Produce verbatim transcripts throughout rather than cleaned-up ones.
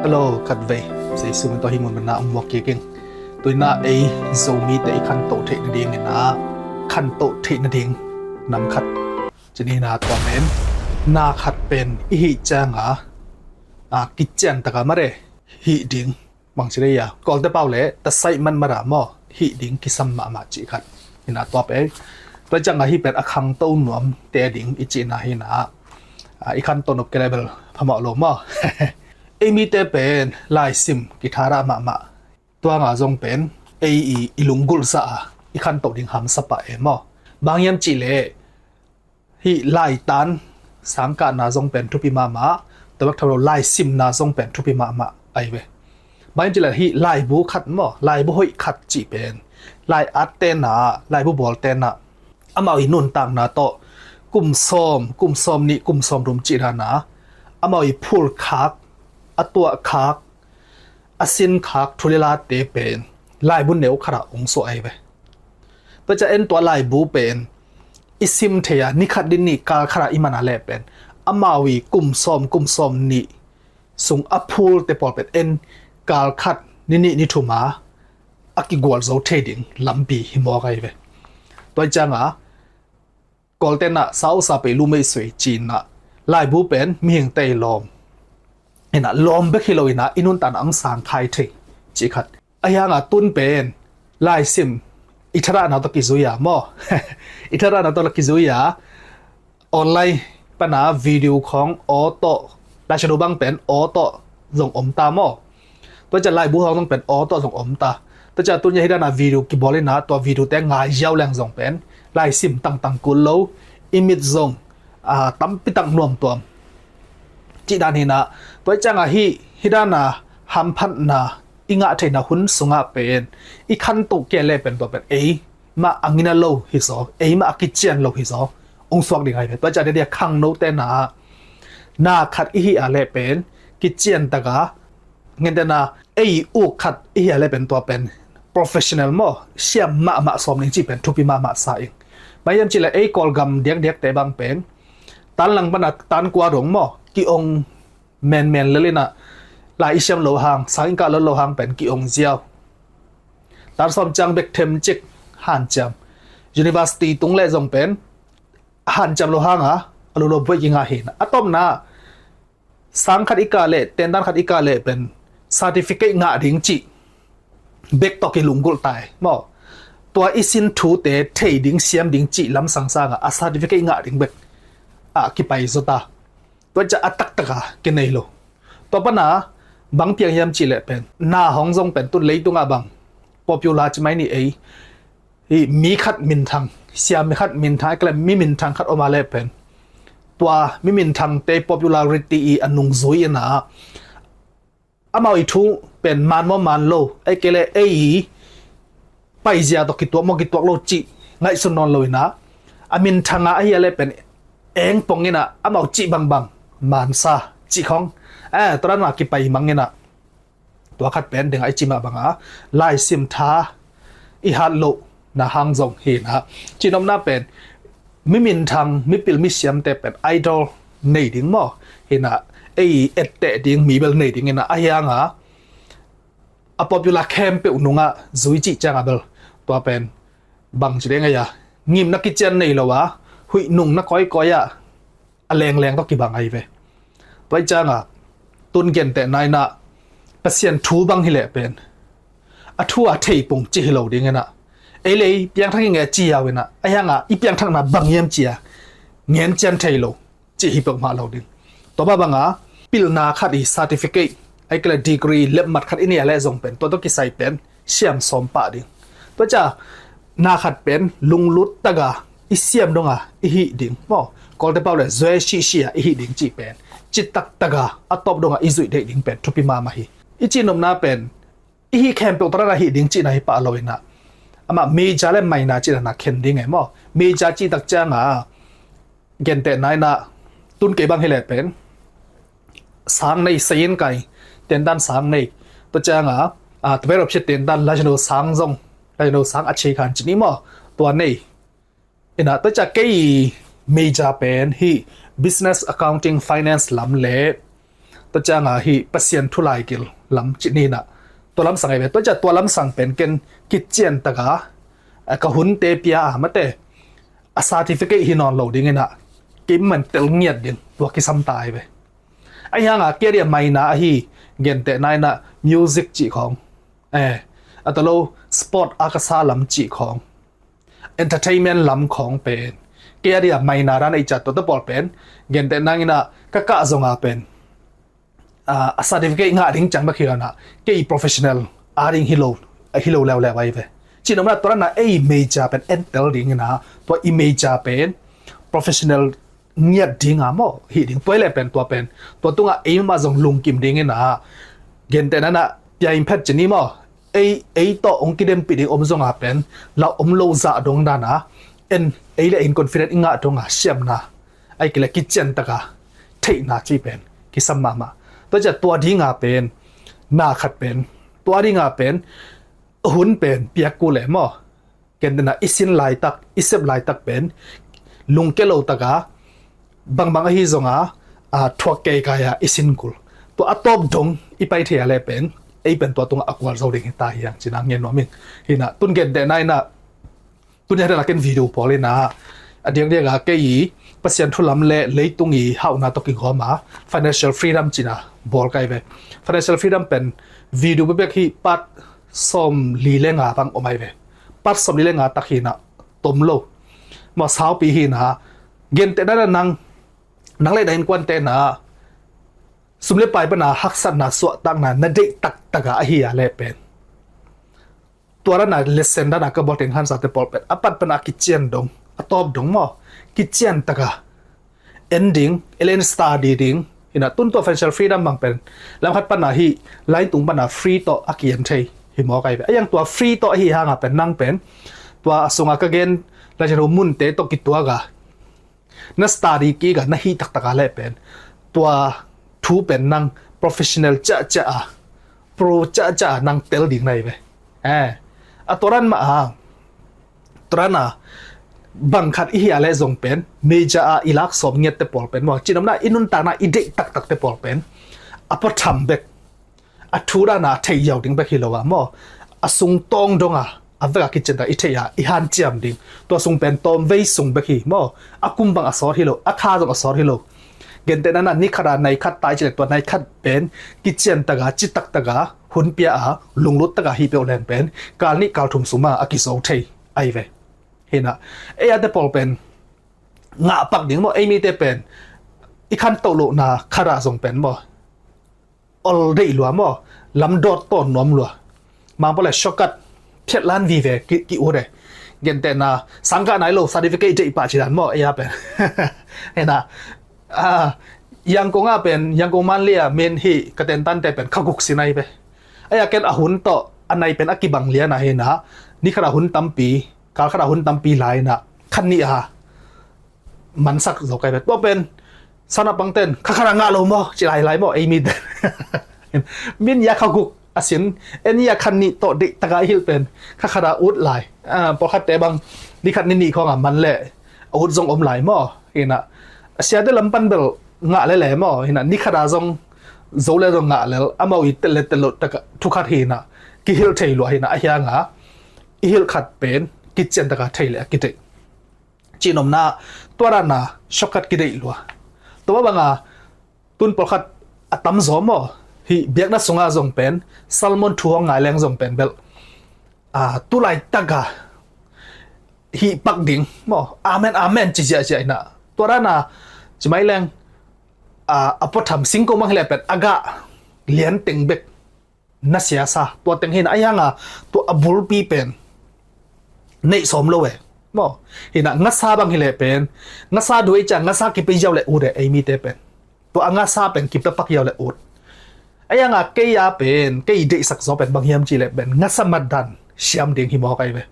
Hello, khatvei Jesu min tawh hih mun pan ah hong muak kik ing. Tuinah ei Zomite i khantoh theih nadingin ah, khantoh theih nading nam khat ci-in ah, tua pen na khat pen i hih ciangah, a, kician taka mare hih ding, bangci dei a, Kawlte pau le tasaih man mara maw, hih ding kisam mahmah cih khat hi-in ah, tua pen, tua ciangah hih pen a khangto nuamte ding i cihna hi-in ah, a, i khantoh nop kei leh bel phamawh lo maw. Ei mite pen laisim kithadah mahmah, tua hangah zong pen ei i, i lunggulh zah a, i khantoh ding hamsa pah e maw. Bang hiam cih leh hih laitan sangkahna zong pen thupi mahmah, tua bek tham lo laisimna zong pen thupi mahmah ahi ve. Bang hiam cih leh hih laibu khat maw, laibu hoih khat cih pen, lai-atte in ah, laibu bawlte in ah, amau i nuntakna tawh kum sawm, kum sawm nih, kum sawm thum cih dan a, amau i phulkhak, a tuahkhak, a sinkhak thu le late pen laibu neu khatah hong suah ahi ve. Tua ciang en tua laibu pen i sim thei a, ni khat, ni nih, kal khatah i man a leh pen, amau i kum sawm, kum sawm nih sung a phulte pawl pen en kal khat, ni nih, ni thum a, a kigual zo thei ding lampi hi mawk ahi ve. Tua ciangah Kawlte in ah, sa-o sa pei lu mei suai ci-in ah, laibu pen mihingte i lawm in ah, lawm bek hi lo-in ah, i nuntakna hong sangkhai thei cih khat. Ahi hangah tun pen laisim i thadahna tawh kizui a maw, i thadahna tawh kizui a, online pan a video khawng aw tawh, laisiangtho bang pen aw tawh zong om ta maw. Tua ciang laibu hawng zong pen aw tawh zong om ta. Tua ciang tun hih dan a video kibawl in ah, tua video te ngai ziau leng zong pen laisim tangtang kul lo, i mit zong, a, tampi tak nuamtuam cih dan hi-in ah, tua ciangah hih, hih dan a hamphatna i ngah theihna hun sungah pen i khantoh kei leh pen tua pen ei mah a ngina lo hi zaw, ei mah a kician lo hi zaw hong suak ding ahi ve. Tua ciang dei dei a khangnote in ah, na khat i hih a leh pen kician taka, gentehna ei uk khat i hih a leh pen tua pen professional maw, siam mahmah sawm ding cih pen thupi mahmah sa ing. Bang hiam cih leh ei Kawlgam diakdiakte bang pen tan lang pan a tan kua dong maw, ki-ong menmen lel in ah, lai i siam loh hang, sang i kah loh hang pen ki-ong ziau. Tan sawm ciang bek themcik hanciam. University tung leh zong pen hanciam loh hang a, a lulua buai kingah hi-in ah, a tawpna sang khat i kah leh, tendan khat i kah leh pen certificate ngah ding cih bek tawh kilunggulh ta e maw. Tua i sin thute thei ding, siam ding cih lamsang sangah a certificate ngah ding bek ah kipai zaw ta. Tua ciang a taktak a kinei lo. Tua pan a bang piang hiam cih leh pen, na hawng zong pen tun leitungah bang popular ci mai ni ei, hih mi khat minthang, siam mi khat minthang, a kile mi minthang khat om a leh pen, tua mi minthangte popularity i a nungzui in ah, amau i thu pen man maw man lo, a kile ei i paizia tawh kituak maw kituak lo cih ngaihsun nawn lo-in ah, a minthang a ahi a leh pen eng pong in ah, amau cih bangbang mansa cih khawng, eh, tua dan mah kipai mang in ah, tua khat pen deng a i cih mah bang a laisim tha i hat lohna hang zong hi-in ah, cihnopna pen mi minthang, mipil misiamte pen idol nei ding maw, hi-in ah, ei etteh ding mi bel nei ding in ah, ahi hang a, a popular khempeuh nungah zui cih ciangah bel tua pen bangci ding ahi a, ngimna kician nei lo a, huih nungna kawikawi ah a lengleng tawh kibang ahi ve. Tua i ciangah tun gentehna in ah, Pasian thu bang hi leh pen a thu a thei pung cih hi lo ding in ah, ei le ei piangthak i ngei a ci yau in ah, ahi hang a i piangthakna bang hiam ci a ngen cian thei lo cih hi peuhmah lo ding. Tua mah bang a pilna khat i certificate, a kile degree, lepmat khat i nei a leh zong pen tua tawh kisai pen siam sawm pah ding. Tua ciang na khat pen lunglut taka i siam dong a i hih ding maw, Kawlte pau le zuai sihsih a i hih ding cih pen citak taka a tawp dong a i zuih theih ding pen thupi mahmah hi. I cihnopna pen i hih khempeuh tua dan a hih ding cihna hi pah lo-in ah, amah major le minor cih dan a khen ding e maw. Major cih tak ciangah gentehna in ah, tun kei bang hi leh pen sang nei, sayin kai tendan sang nei. Tua ciangah, a, tua pen option tendan laisiangtho sang zong, laisiangtho sang a chei khan ci ni maw, tua nei. In ah, tua ciang kei major pen hih business, accounting, finance lam le Tua cianga hih Pasian thu laigil lam cih ni inah tua lamsang ahi ve. Tua ciah tua lamsang pen ken kician taka a ka hunte pia a mate a certificate hi nawn lo ding inah kei man tel ngiat ding tua kisam ta ahi ve. Ahi hanga kei a dia maina ahi, gentehna inah music cih khawng, eh, a talo sport a ka sa lam cih khawng, entertainment lam khawng pen kei a dia maina dan a i cat tuate pawl pen gentehna inah ka kah zonga pen a certificate ngah ding ciang bek hi lo inah kei professional a ding hi lo, hi lo leuleu ahi ve. Cih nopna tua dana ei major pen entel ding inah tua i major pen professional ngiat dinga maw hi ding tua i leh pen tua pen tua tungah ei mah zong lungkim ding inah gentehna inah piain phet ci ni maw, ei ei tawh hong kidempih ding om zonga pen lau om lo zah dong dana en ei le in confident i ngah donga siamna ahi kei le kician taka theihna cih pen kisam mahmah. Tua ciah tua dinga pen na khat pen tua dinga pen hun pen piak kul le maw, gentehna i sin laitak i sep laitak pen lungke lo taka bangbang ahi zonga a thuak kei kaia i sin kul. Tua a tawp dong i pai thei a le pen ei pen tua tungah a kual zo ding hi ta hiang cina ngen nuam ing. Hinah tun gentehna inah tuni a dana ken video pawl inah a diakdiaka kei i Pasian thu lam le leitung i hauhna tawh kigawma financial freedom cina bawl kai ve. Financial freedom pen video bebek hi part sawm li le nga bang om ai ve. Part sawm li le nga tak hinah tom lo. Maw saupi hinah gentehna nang nang le na innkuante na sum le pai pana haksatna suahtakna na deih taktaka ahi a le pen tua dana lesson dana ka bawl teng hansate pawl pen a pat pana kician dong a tawp dong maw kician taka en ding, elen study ding. Hinah tun tua financial freedom bang pen lamkhat pana hi lain tung pana free tawh a kian thei hi mawk ai ve. A yang tua free tawh ahi hanga pen nang pen tua a sunga ka gen lain ho munte tawh kituaka na study kika na hi taktaka le pen tua thu pen nang professional ciahciah a pro ciahciah a nang tel ding na hi ve. Eh, a tua dan mah a tua dana bang khat i hi a le zong pen major a i lak sawm ngiatte pawl pen maw cih nopna i nuntakna i deih taktakte pawl pen a pua tham bek a thu dana a theih yau ding bek hi lo a maw a sung tawng donga a veka kician taka i theih a i hanciam ding tua sung pen tawm vei sung bek hi maw a kum bang a sawt hi lo a kha zong a sawt hi lo. Gentehna inah ni khata nai khat tai ci le tua nai khat pen kician taka citak taka hun pia a lunglut taka hi peuh leng pen kal nih kal thum suma a kizo thei ahi ve. Hinah ei ate pawl pen ngah pak ding maw ei mite pen i khantoh lohna khata zong pen maw ol deih lua maw lamdawt tawn nuam lua. Mangpaw le shortcut phiat lan vive ki, ki ut e. Gentehna sangkah nai lo certificate deih pah cidan maw ei a pen. Hinah a Yangkong a pen Yangkong Manlei a men hi ka tentante pen kha guk sin ahi ve. Ei a ken a hun tawh a nai pen a kibang liana hinah ni khat a hun tampi kal khat a hun tampi lai inah khan nih a mansak zo kai ve. Tua pen sana pangten kha khat a ngah lo maw ci lailai maw ei mite. Min ya kha guk a sin en ya khan nih tawh deih taka i hilh pen kha khat a ut lai. Pawlkhatte bang ni khat ni nih khawnga man le a ut zong om lai maw hinah a siate lam pan bel ngah lele maw hinah ni khat a zong zo le zong ngah lel amau i tel le tel loh taka thu khat hinah kihilh thei lua hinah a hianga i hilh khat pen kician taka thei le a kideih. Cih nopna tua dana shortcut kideih lua. Tua banga tun pawlkhat a tamzaw maw hih biakna sunga zong pen Solomon thu hong ngai leng zong pen belh a tu laitaka hih pak ding maw amen amen ci ziahziah inah tua dana ci mai leng a pua tham singkong bang hileh pen a gah lian teng bek na siasa tua teng hinah a hianga tua a bulpi pen neih sawm lo e maw. Hinah ngasa bang hileh pen ngasa duh ei cia ngasa kipia ziau le ut e ei mite pen tua a ngasa pen kipia pak ziau le ut. A hianga kei a pen kei deihsak zaw pen bang hiam cihleh pen ngasa matdan siam ding hi mawk ai ve.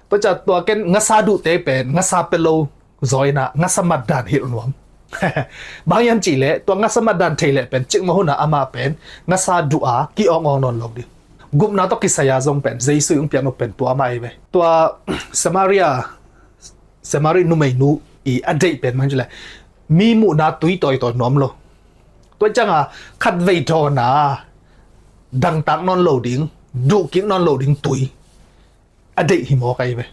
Tua cia tua ken ngasa duhte pen ngasa pia lo zaw inah ngasa matdan hilh nuam. Bang hiam cihleh tua ngasa matdan thei leh pen cikmah hunah amah pen ngasa duh a ki-awngawng nawn lo ding. Gupna tawh kisai a zong pen Jesu i hong piak nop pen tua amah ei ve. Tua Samaria Samari numeinu i a deih pen bang hiam cihleh mi muhna tui tawitawi nuam lo. Tua cianga khatvei dawn a dangtak nawn lo ding, duhkik nawn lo ding tui a deih hi mawk ahi ve.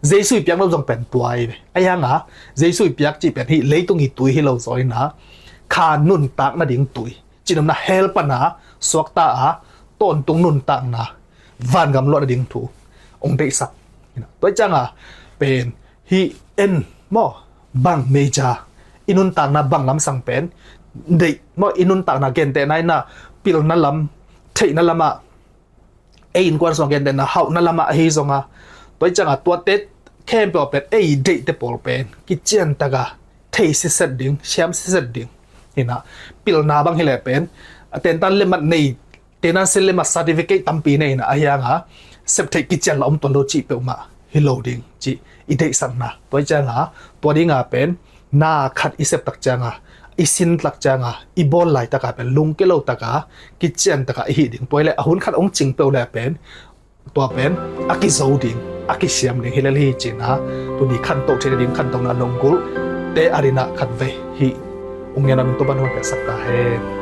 Jesu i piak nop zong pen tua ahi ve. Ahi hanga Jesu i piak cih pen hih leitung i tui hi lo zaw ina, kha nuntak nading tui, cinopna hell pana suakta a tawntung nuntakna, vangam luah nading thu hong deihsak. Tua cianga pen hih en maw, bang major, i nuntakna bang lamsang pen deih maw, i nuntakna gentehna ina pilna lam, theihna lamah, ei innkuan sung gentehna hauhna lamah ahi zonga, tua cianga tuate khempeuh pen ei deihte pawl pen kiciantaka thei siset ding, siam siset ding ina, pilna bang hileh pen a tentan lemat nei, tenancy lemat certificate tampi nei ina, ahi hanga septheih kician la om tuan lo cih peuhmah hi lo ding cih i deihsakna. Tua cianga tua dinga pen na khat i septak cianga, i sintak cianga, i bawl laitaka pen lungke lo taka kiciantaka i hih ding. Tua hileh a hun khat hong cing peuh leh pen tua pen a kizo ding, a kisiam ding hi lel hi cina, tuni khantoh theih nading khantohna nong gulhte a dinah khatvei hih ung ngiana min tupan hong piaksak ta hen.